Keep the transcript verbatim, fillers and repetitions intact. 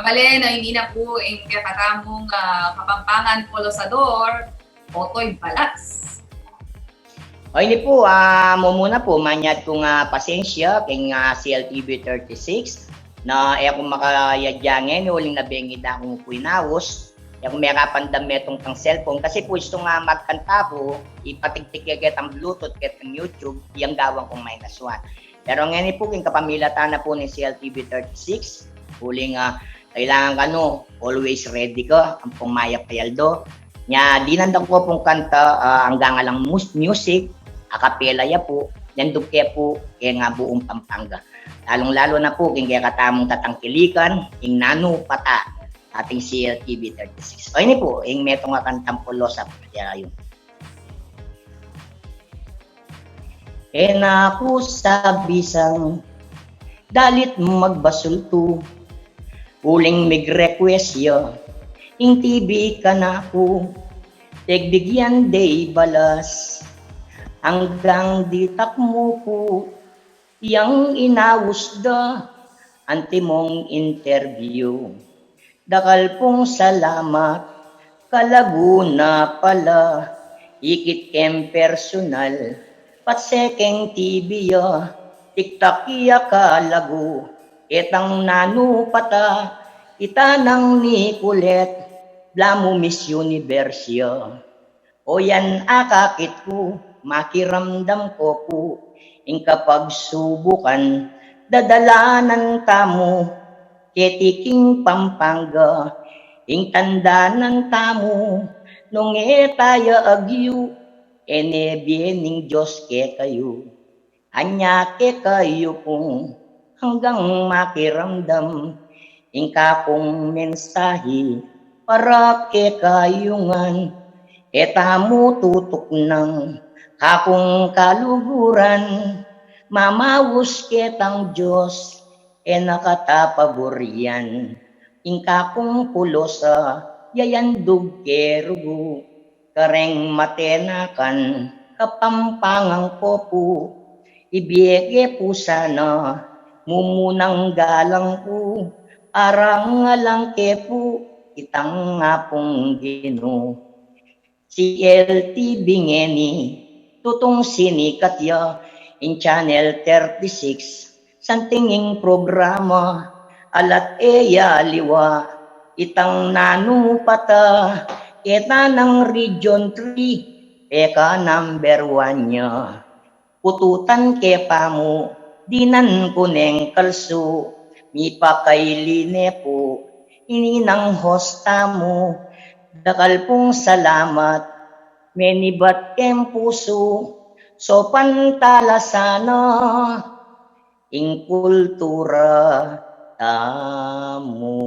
Bale, na ini na pu ing kekatamung, ah, Kapampangan polosador, Otoy Balas. O ini pu, ah, mumuna pu, manyad kung, ah, pasensya keng, ah, C L T V thirty-six, na e ku makayadya ngeni uling nabengid aku pu inaus, e ku mekapandam metung tang cellphone, kasi pu istung, ah, magkanta ku, ipatiktik ke ketang Bluetooth, ketang YouTube, yang gawan kung minus one. Pero ngeni pu, king kapamilatan na pu ning C L T V thirty-six, uling, ah, kailangan kanu, always ready ka, ampong mayap a aldo. Nya, dinan da ku pung kanta, ah, anggang alang mus-, music, a capella ya pu, yandug ke pu, keng buung Pampanga. Lalung-lalu na pu, king kekatamung tatangkilikan, ing Nanu Pata, ating C L T V thirty-six. O ini pu, ing metung a kantang Pulosap, ya yu. E na ku sabisang dalit magbasultu, uling mig-request ya ing T V kanaku, pegbigyan de i Balas, anggang ditak mu pu yang inaus da antimong interview. Dakal pung salamat, kalagu na pala, ikit keng personal, patse keng T V ya, tiktak ya kalagu, ketang Nanu Pata, ita nang Nicolette, balamu Miss Universe ya. O yan akakit ku, makiramdam ku pu, ing kapagsubukan, dadalanan tamu, keti king Pampanga, ing tandanan tamu, nung e taya agyu, e ne bie ning Dios kekayu. Anya kekayu pung anggang makiramdam, ing kakung mensahi para kekayu ngan, e tamu tutuknang kakung kaluguran, mamaus ketang Dios, e na kata paburian, ing kakung Pulosa, yayandug ke rugu, kareng matenakan, Kapampangan ku pu, ibie ke pu sana, mumunang galang ku, arangalan ke pu, itang Apung Ginu. C L T V ngeni, tutung sinikat ya, ing Channel thirty-six, santing ing programa, alat e ya aliwa, itang Nanu Pata, keta nang Region three, peka number one ya. Pututan ke pamu, dinan ku neng kalsu, mipakaili ne pu, ini nang host tamu, dakal pung salamat, menibat keng pusu, sopan tala sana, ing kultura tamu.